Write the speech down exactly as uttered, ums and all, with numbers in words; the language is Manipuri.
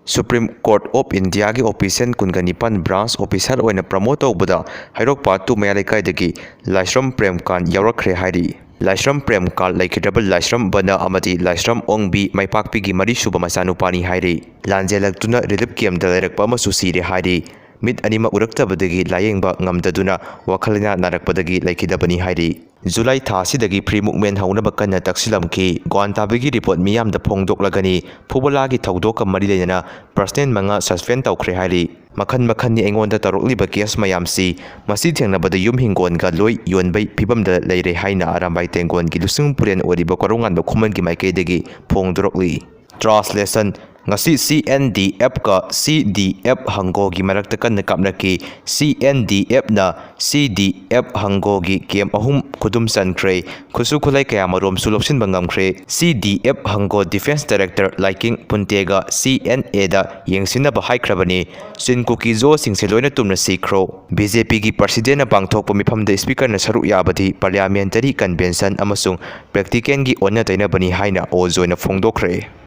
Supreme Court of Indiaꯒꯤ official ꯀꯨꯟꯒ ꯅꯤꯄꯥꯟ branch officer ꯑꯣꯏꯅ promote ꯇꯧꯕꯗ ꯍꯩꯔꯣꯛ part two ꯃꯌꯥ ꯂꯩꯀꯥꯏꯗꯒꯤ ꯂꯥꯏꯁ꯭ꯔꯝ ꯄ꯭ꯔꯦꯝꯀꯥꯟ ꯌꯥꯎꯔꯛꯈ꯭ꯔꯦ ꯍꯥꯏꯔꯤ꯫ ꯂꯥꯏꯁ꯭ꯔꯝ ꯄ꯭ꯔꯦꯝꯀꯥꯟ ꯂꯩꯈꯤꯗ꯭ꯔꯕ ꯂꯥꯏꯁ꯭ꯔꯝ ꯕꯅ ꯑꯃꯗꯤ ꯂꯥꯏꯁ꯭ꯔꯝ ꯑꯣꯡꯕꯤ ꯃꯩꯄꯥꯛꯄꯤꯒꯤ ꯃꯔꯤꯁꯨꯕ ꯃꯆꯥꯅꯨꯄꯥꯅꯤ ꯍꯥꯏꯔꯤ꯫ ꯂꯥꯟꯖꯦꯜꯂꯛꯇꯨꯅ relief campꯇ ꯂꯩꯔꯛꯄ ꯑꯃꯁꯨ ꯁꯤꯔꯦ ꯍꯥꯏꯔꯤ꯫ ꯃꯤꯠ ꯑꯅꯤꯃꯛ ꯎꯔꯛꯇꯕꯗꯒꯤ ꯂꯥꯌꯦꯡꯕ ꯉꯝꯗꯗꯨꯅ ꯋꯥꯈꯜ ꯂꯩꯅꯥ ꯅꯥꯔꯛꯄꯗꯒꯤ ꯂꯩꯈꯤꯗꯕꯅꯤ ꯍꯥꯏꯔꯤ꯫ July ꯊꯥ ꯑꯁꯤꯗꯒꯤ free movement ꯍꯧꯅꯕ ꯀꯟꯅ ꯇꯛꯁꯤꯜꯂꯝꯈꯤ꯫ ꯒ꯭ꯋꯥꯟ ꯇꯥꯕꯒꯤ report ꯃꯤꯌꯥꯝꯗ ꯐꯣꯡꯗꯣꯛꯂꯒꯅꯤ꯫ ꯐꯨꯕꯂꯥꯒꯤ ꯊꯧꯗꯣꯛꯀ ꯃꯔꯤ ꯂꯩꯅꯅ personal ꯃꯉꯥ suspend ꯇꯧꯈ꯭ꯔꯦ ꯍꯥꯏꯔꯤ꯫ ꯃꯈꯟ ꯃꯈꯟꯅꯤ ꯑꯩꯉꯣꯟꯗ ꯇꯧꯔꯛꯂꯤꯕ case ꯃꯌꯥꯝꯁꯤ꯫ ꯃꯁꯤ ꯊꯦꯡꯅꯕꯗ ꯌꯨꯝ ꯍꯤꯡꯒꯣꯜꯒ ꯂꯣꯏ ꯌꯣꯟꯕꯩ ꯐꯤꯕꯝꯗ ꯂꯩꯔꯦ ꯍꯥꯏꯅ ꯑꯔꯥꯝꯕꯥꯏ ꯇꯦꯡꯒꯣꯟꯒꯤ ꯂꯨꯆꯤꯡ ꯄꯨꯔꯦꯜ ꯑꯣꯏꯔꯤꯕ ꯀꯣꯔꯧꯉꯥꯟꯕ ꯈꯨꯃꯟꯒꯤ ꯃꯥꯏꯀꯩꯗꯒꯤ ꯐꯣꯡꯗꯣꯔꯛꯂꯤ꯫ Translation: ꯉꯁꯤ C N D Fꯀ C D F ꯍꯪꯒꯣꯒꯤ ꯃꯔꯛꯇ ꯀꯟꯅ ꯀꯥꯞꯅꯈꯤ꯫ C N D Fꯅ C D F ꯍꯪꯒꯣꯒꯤ camp ꯑꯍꯨꯝ ꯈꯨꯗꯨꯝ ꯆꯟꯈ꯭ꯔꯦ꯫ ꯈꯨꯠꯁꯨ ꯈꯨꯠꯂꯥꯏ ꯀꯌꯥꯃꯔꯣꯝꯁꯨ ꯂꯧꯁꯤꯟꯕ ꯉꯝꯈ꯭ꯔꯦ꯫ C D F ꯍꯪꯒꯣ defence director ꯂꯥꯏꯀꯤꯡ ꯄꯨꯟꯇꯦꯒ C N Aꯗ ꯌꯦꯡꯁꯤꯟꯅꯕ ꯍꯥꯏꯈ꯭ꯔꯕꯅꯤ꯫ ꯆꯤꯟ ꯀꯨꯀꯤ ꯖꯣꯁꯤꯡꯁꯦ ꯂꯣꯏꯅ ꯇꯨꯝꯅ ꯁꯤꯈ꯭ꯔꯣ꯫ BJPꯒꯤ presidentꯅ ꯄꯥꯡꯊꯣꯛꯄ ꯃꯤꯐꯝꯗ speakerꯅ ꯁꯔꯨꯛ ꯌꯥꯕꯗꯤ parliamentary convention ꯑꯃꯁꯨꯡ practicalꯒꯤ ꯑꯣꯟꯅ ꯇꯩꯅꯕꯅꯤ ꯍꯥꯏꯅ ꯑꯣꯖꯣꯏꯅ ꯐꯣꯡꯗꯣꯛꯈ꯭ꯔꯦ꯫